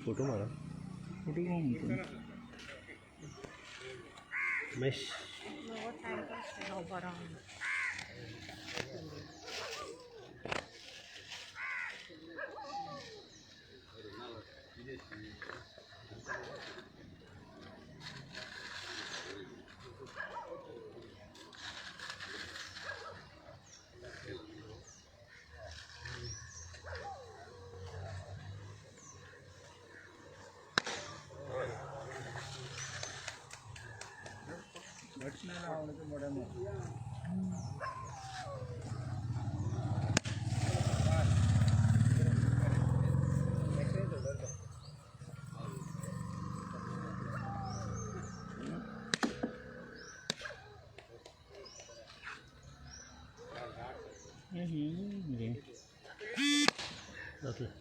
Photo मारा. Photo कोण म्हणतो? महेश. जातलें.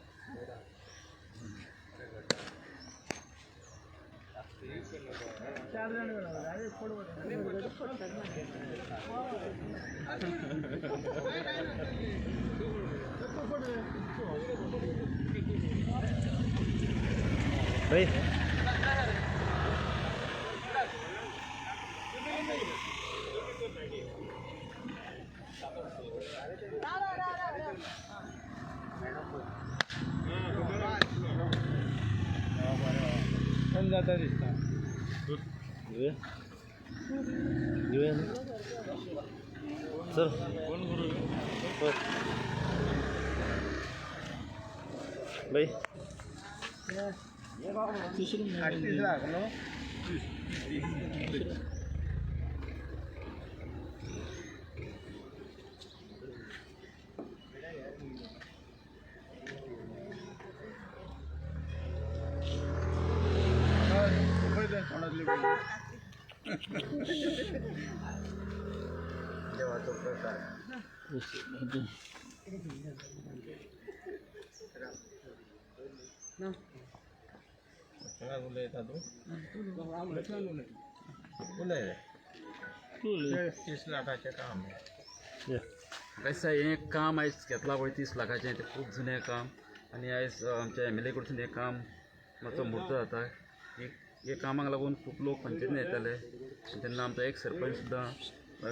भाई पण जाता दिसता. घेऊया घेऊया ना सर. हो भाई. 38 लाख नो. देवाचो प्रसाद. उलयता तूं उलय. 30 लाखाचें काम. कशें हें काम आयज घेतलां पळय 30 लाखाचें, तें खूब जुनें काम आनी आयज आमच्या एम एल ए कडसून हें काम मातसो म्हूर्त जाता. हे कामाक लागून खूब लोक पंचायतीन येताले आनी तेन्ना आमचो एक सरपंच सुद्दां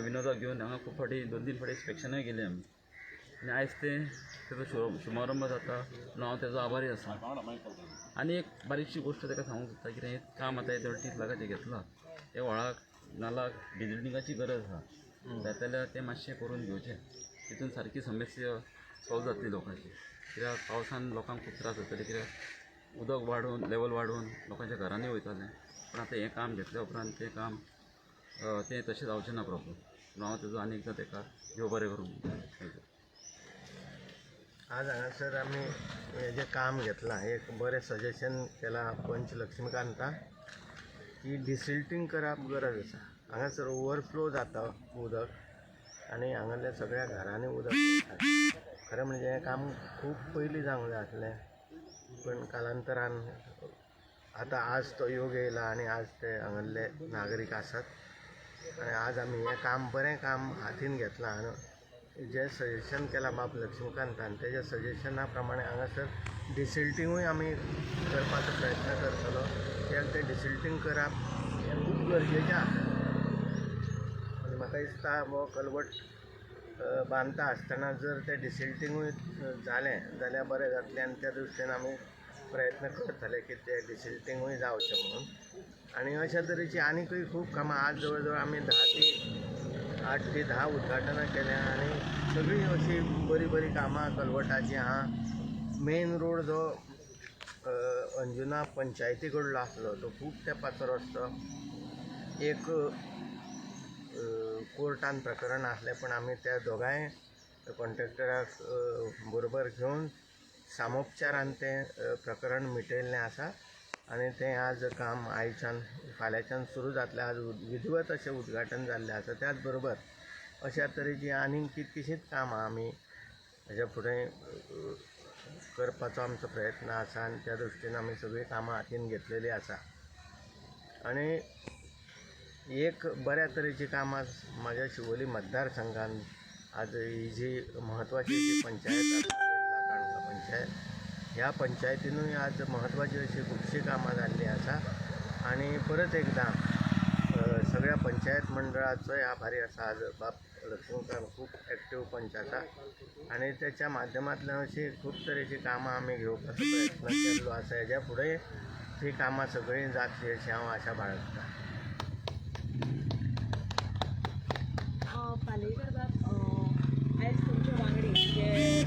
विनोदाक घेवन हांगा खूब फावटी 2-3 फावटी इन्स्पेक्शनूय गेले आमी आनी आयज तें तेजो शुभारंभ जाता म्हणून हांव तेजो आभारी आसा. आनी एक बारीकशी गोश्ट ताका सांगूंक सोदता, कितें हें काम आतां येदें 30 लाखाचें घेतलां, ते व्हाळाक नालाक डिजिलिंगाची गरज आसा, जाता जाल्यार तें मातशें करून घेवचें, तितून सारकी समस्या सॉल्व जातली लोकांची. कित्याक पावसान लोकांक खूब त्रास जाताले, कित्याक उदक वाडून लेवल वाडून लोकांच्या घरांनी वयतालें, पूण आतां हें काम घेतल्या उपरांत तें काम तें तशें जावचें ना प्रॉब्लम. म्हणून हांव तेजो आनी एकदां तेका देव बरें करूं. Thank you. आज हांगासर आमी हें जें काम घेतलां, एक बरें सजेशन केलां पंच लक्ष्मीकांतान की डिसिल्टींग करप गरज आसा. हांगासर ओवरफ्लो जाता उदक आनी हांगासरल्या सगळ्या घरांनी उदक वता. खरें म्हणजे हें काम खूब पयलीं जावंक जाय आसलें, पूण कालांतरान आतां आज तो योग येयला आनी आज ते हांगासरले नागरीक आसात आनी आज आमी हें काम बरें काम हातीन घेतलां आनी जें सजेशन केलां बाब लक्ष्मीकांतान तेज्या सजेशना प्रमाणे हांगासर डिसिल्टिंगूय आमी करपाचो प्रयत्न करतलो. कित्याक तें डिसिल्टींग करप हें खूब गरजेचें आसा आनी म्हाका दिसता हो कलवट बांदता आसतना जर तें डिसिल्टिंगूय जालें जाल्यार बरें जातलें आनी त्या दृश्टीन आमी प्रयत्न करतले की तें डिसिल्टिंगूय जावचें म्हणून. आनी अशा तरेची आनीकूय खूब कामां आज जवळ जवळ आमी 8 ते 10 उद्घाटनां केल्या आनी सगळीं अशीं बरीं बरीं कामां कलवटाचीं आहा. मेन रोड जो अंजुना पंचायती कडलो आसलो तो खूब तेंपाचो रस्तो, एक कोर्टान प्रकरण आसलें, पूण आमी त्या दोगांय कॉन्ट्रॅक्टराक बरोबर घेवन सामोपचारान तें प्रकरण मिटयल्लें आसा आनी तें आज काम आयच्यान फाल्यांच्यान सुरू जातलें. आज विधिवत अशें उद्घाटन जाल्लें आसा. त्याच बरोबर अशा तरेचीं आनीक कितकींशींच कामां आमी हेज्या फुडें करपाचो आमचो प्रयत्न आसा आनी त्या दृश्टीन आमी सगळीं कामां हातीन घेतलेलीं आसा. आनी एक बऱ्या तरेचीं कामां म्हाज्या शिवोली मतदारसंघान आज ही जी म्हत्वाची जी पंचायत आसा, काणका पंचायत. ह्या पंचायतीनूय आज म्हत्वाची अशी खुबशीं कामां जाल्लीं आसा आनी परत एकदां सगळ्या पंचायत मंडळाचोय आभारी आसा. आज बाब लक्ष्मीकांत खूब एक्टीव पंच आसा आनी तेच्या माध्यमांतल्यान अशी खूब तरेचीं कामां आमी घेवपाचो प्रयत्न केल्लो आसा. हेज्या फुडें ती कामां सगळीं जातलीं अशी हांव आशा बाळगतां. पालयेकर बाब, आयज तुमचे वांगडी जे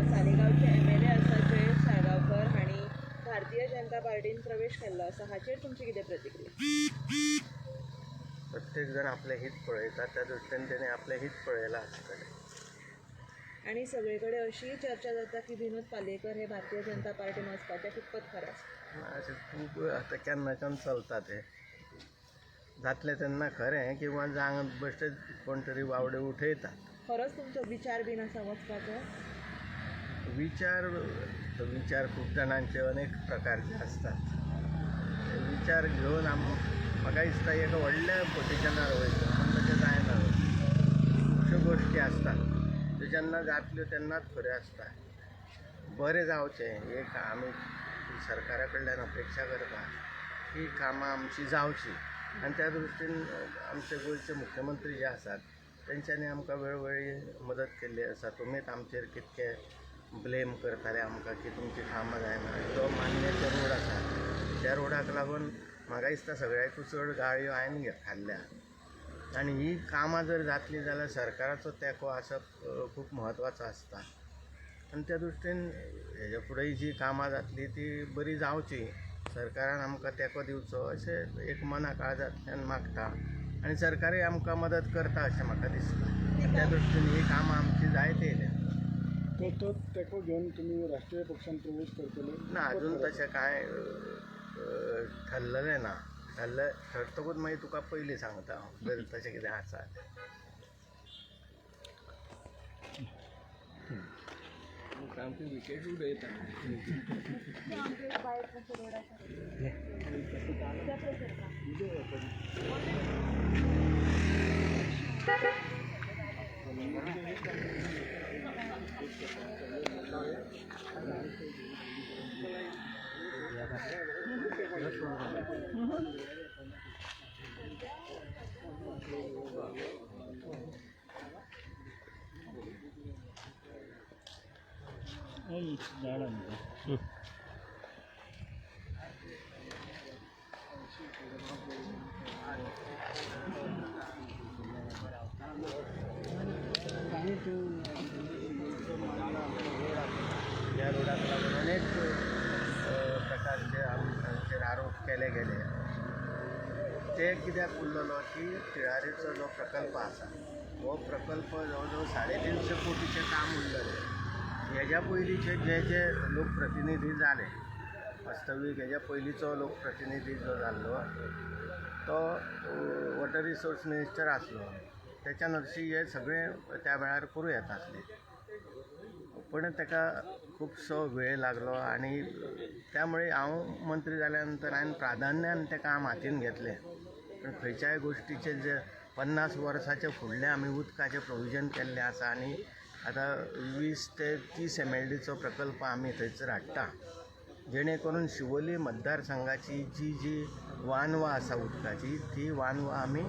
सालेगांवचे एम एल ए आसा जयेश साळगांवकर हांणी भारतीय जनता पार्टीन प्रवेश केल्लो आसा, हाचेर तुमची कितें प्रतिक्रिया? प्रत्येक जण आपलें हित पळयता, त्या दृश्टीन तेणें आपलें हित पळयलां आसतलें. आनी सगळे कडेन अशीय चर्चा जाता की विनोद पालयेकर हे भारतीय जनता पार्टीन वचपाचें, कितपत खरें आसा? अशें खूब आतां केन्नाच्यान चलता तें, जातलें तेन्ना खरें किंवा जावंक बेश्टेच कोण तरी वावडे उठयतात. खरोच तुमचो विचार बीन आसा वचपाचो? विचार विचार खूब जाणांचे अनेक प्रकारचे आसतात. ते विचार घेवन म्हाका दिसता एका व्हडल्या पोजिशनार वयता, पूण तशें जायना. खुबश्यो गोश्टी आसतात त्यो जेन्ना जातल्यो तेन्नाच खऱ्यो आसता. बरें जावचें एक आमी सरकारा कडल्यान अपेक्षा करता की कामां आमचीं जावचीं आनी त्या दृश्टीन आमचे गोंयचे मुख्यमंत्री जे आसात तेंच्यांनी आमकां वेळोवेळी मदत केल्ली आसा. तुमीच आमचेर कितके ब्लेम करताले आमकां की तुमचीं कामां जायना. जो मान्याचो रोड आसा त्या रोडाक लागून म्हाका दिसता सगळ्याकूय चड गाळयो हांवें खाल्ल्या. आनी ही कामां जर जातलीं जाल्यार सरकाराचो तेंको आसप खूब म्हत्वाचो आसता आनी त्या दृश्टीन हेज्या फुडें जी कामां जातलीं ती बरी जावची, सरकारान आमकां तेंको दिवचो अशें एक मना काळजांतल्यान मागता आनी सरकारय आमकां मदत करता अशें म्हाका दिसता. त्या दृश्टीन ही कामां आमची जायत येयल्या. तो तेंको घेवन तुमी राष्ट्रीय पक्षान प्रवेश करतले? ना, अजून तशें कांय ठरलेलें ना. ठरतकूच मागीर तुका पयलीं सांगता हांव जर तशें कितें आसा. सामकी विकेट उडयता. ह्या रोडाक लागून अनेक प्रकारचे आमचेर आरोप केले गेले. ते कित्याक उरलेलो की तिळारीचो जो प्रकल्प आसा हो प्रकल्प जवळ जवळ 350 कोटीचें काम उरलेलें. हेज्या पयलींचे जे जे लोकप्रतिनिधी जाले, वास्तवीक हेज्या पयलींचो लोकप्रतिनिधी जो जाल्लो तो वॉटर रिसोर्स मिनिस्टर आसलो, तेच्या नर्शी हे सगळें त्या वेळार करूं येता आसलें, पूण ताका खुबसो वेळ लागलो आनी त्यामुळे हांव मंत्री जाल्या नंतर हांवें प्राधान्यान तें काम हातीन घेतलें. पूण खंयच्याय गोश्टीचें जे 50 वर्साचे फुडलें आमी उदकाचें प्रोविजन केल्लें आसा आनी आतां 20 ते 30 MLDचो प्रकल्प आमी थंयसर हाडटा, जेणे करून शिवोली मतदारसंघाची जी जी वानवा आसा उदकाची ती वानवा आमी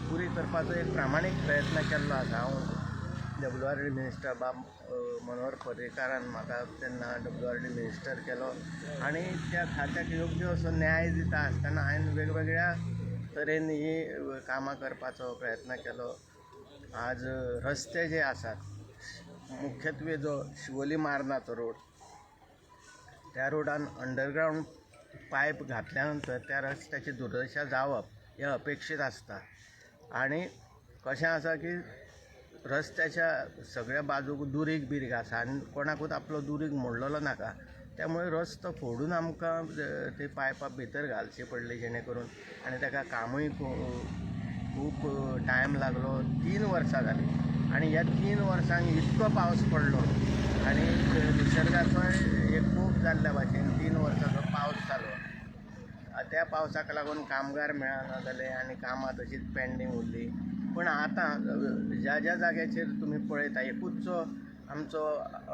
पुरी करपाचो एक प्रामाणीक प्रयत्न केल्लो आसा. हांव WRD minister बाब मनोहर पर्रीकारान म्हाका तेन्ना WRD minister केलो आनी त्या खात्याक योग्य असो न्याय दिता आसतना हांवें वेगवेगळ्या तरेन ही कामां करपाचो प्रयत्न केलो. आज रस्ते जे आसात, मुख्यत्वे जो शिवोली मार्नाचो रोड, त्या रोडान अंडरग्रावंड पायप घातल्या नंतर त्या रस्त्याची दुर्दशा जावप हें अपेक्षीत आसता. आनी कशें आसा की रस्त्याच्या सगळ्या बाजूक दुरीग बिरीग आसा आनी कोणाकूच आपलो दुरीग मोडलेलो नाका, त्यामुळे रस्तो फोडून आमकां ते पायपां भितर घालची पडली जेणे करून, आनी ताका कामूय खूब टायम लागलो. 3 वर्सां जालीं आनी ह्या 3 वर्सांक इतको पावस पडलो आनी निसर्गाचोय एक खूब जाल्ल्या भाशेन 3 वर्सांचो पावस जालो. त्या पावसाक लागून कामगार मेळना जाले आनी कामां तशींच पेंडींग उरलीं. पूण आतां ज्या ज्या जाग्याचेर तुमी पळयता एकूच जो आमचो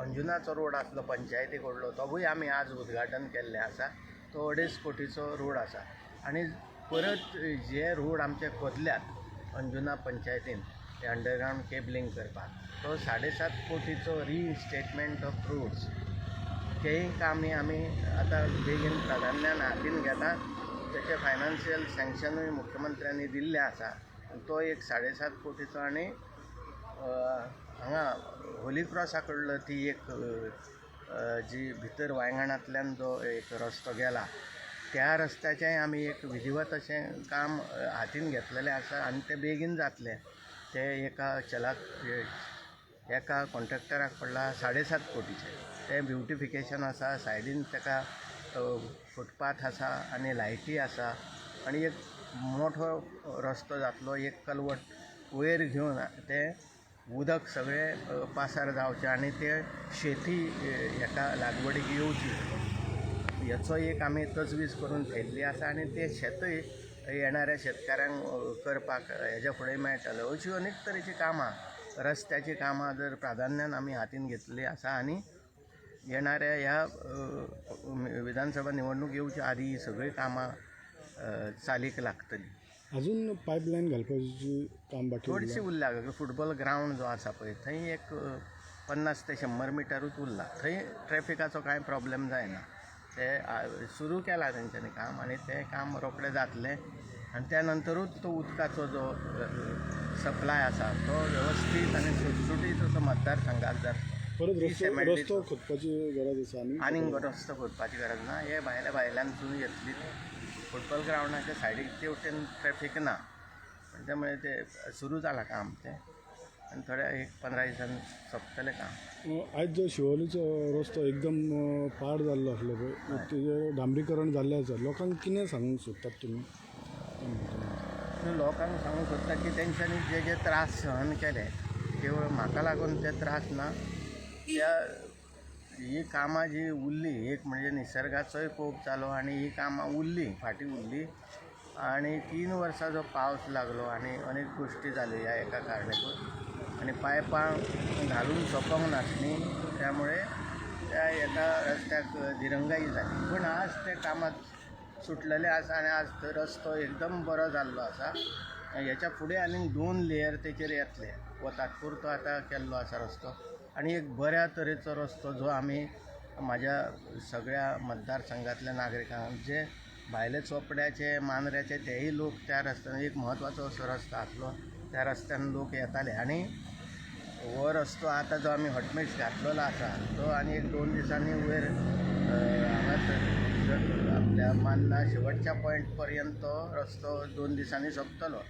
अंजुनाचो रोड आसलो पंचायती कडलो तोवूय आमी आज उद्घाटन केल्लें आसा. तो 2.5 कोटीचो रोड आसा. आनी परत जे रोड आमचे खोदल्यात अंजुना पंचायतीन अंडरग्रावंड केबलिंग करपाक तो 7.5 कोटीचो रिइन्स्टेटमेंट ऑफ रोड्स तेय कामय आमी आतां बेगीन प्राधान्यान हातीन घेता. तेचें फायनान्शियल सँक्शनूय मुख्यमंत्र्यांनी दिल्लें आसा. तो एक 7.5 कोटीचो. आनी हांगा होली क्रॉसा कडलो ती एक जी भितर वायंगणांतल्यान जो एक रस्तो गेला त्या रस्त्याचेंय आमी एक विधिवत अशें काम हातीन घेतलेलें आसा आनी तें बेगीन जातलें. तें एका चलाक एका कॉन्ट्रॅक्टराक पडला 7.5 कोटीचें. तें ब्युटिफिकेशन आसा, सायडीन ताका फुटपाथ आसा आनी लायटी आसा आनी एक मोठो रस्तो जातलो. एक कलवट वयर घेवन तें उदक सगळें पासार जावचें आनी तें शेती हेका लागवडीक येवची हेचो एक आमी तजवीज करून थेयल्ली आसा. आनी तें शेतूय येणाऱ्या शेतकारांक करपाक हेज्या फुडें मेळटलें. अशीं अनेक तरेचीं कामां रस्त्याचीं कामां जर प्राधान्यान आमी हातीन घेतलेली आसा आनी येणाऱ्या ह्या विधानसभा निवडणूक येवच्या आदी ही सगळीं कामां चालीक लागतली. अजून पायपलायन घालपाची काम बाकी चडशी उरल्या. फुटबॉल ग्रावंड जो आसा पळय थंय एक 50 ते 100 मिटरूच उरला. थंय ट्रॅफिकाचो कांय प्रॉब्लम जायना. ते सुरू केलां तेंच्यांनी काम आनी तें काम रोखडें जातलें. आनी त्या नंतरूच तो उदकाचो जो सप्लाय आसा तो वेवस्थीत आनी सुटसुटीत असो मतदारसंघाक जातलो. परत रस्तो खोदपाची गरज आसा आनीक रस्तो खोदपाची गरज ना. हे भायल्या भायल्यानसून येतली. फुटबॉल ग्रावंडाच्या सायडीक ते वटेन ट्रॅफीक ना, त्यामुळे ते सुरू जालां काम तें आनी थोड्या एक 15 दिसान सोंपतलें काम. आयज जो शिवोलीचो रस्तो एकदम पाड जाल्लो आसलो पळय तेजें डांबरीकरण जाल्लें आसा, लोकांक कितें सांगूंक सोदतात तुमी? लोकांक सांगूंक सोदता की तेंच्यांनी जे जे त्रास सहन केले केवळ म्हाका लागून ते त्रास ना, त्या ही कामां जी उरली एक म्हणजे निसर्गाचोय कोप जालो आनी ही कामां उरली फाटीं उरली आनी 3 वर्सां जो पावस लागलो आनी अनेक गोश्टी जाल्यो ह्या एका कारणाकूच आनी पायपां घालून सोंपोंक नासली त्यामुळे त्या एका रस्त्याक दिरंगाई जाली. पूण आज ते कामां सुटलेलें आसा आनी आज थंय रस्तो एकदम बरो जाल्लो आसा. हेच्या फुडें आनीक 2 लेयर तेचेर येतले. हो तात्पुरतो आतां केल्लो आसा रस्तो आनी एक बऱ्या तरेचो रस्तो जो आमी म्हाज्या सगळ्या मतदारसंघातल्या नागरिकांक जे भायले चोपड्याचे मांद्र्याचे तेय लोक त्या रस्त्यान एक म्हत्वाचो असो रस्तो आसलो त्या रस्त्यान लोक येताले. आनी हो रस्तो आतां जो आमी हॉटमिक्स घातलेलो आसा तो आनी एक 2 दिसांनी वयर हांगा आपल्या मान्ना शेवटच्या पॉयंट पर्यंत तो रस्तो 2 दिसांनी सोंपतलो.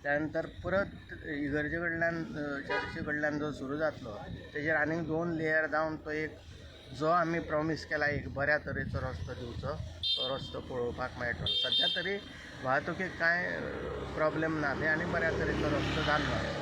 त्यानंतर परत इगर्जे कडल्यान चर्ची कडल्यान जो सुरू जातलो तेजेर आनीक 2 लेयर जावन तो एक जो आमी प्रॉमीस केला एक बऱ्या तरेचो रस्तो दिवचो तो रस्तो पळोवपाक मेळटलो. सद्या तरी वाहतुकीक कांय प्रॉब्लेम ना ते आनी बऱ्या तरेचो रस्तो जाल्लो आसा.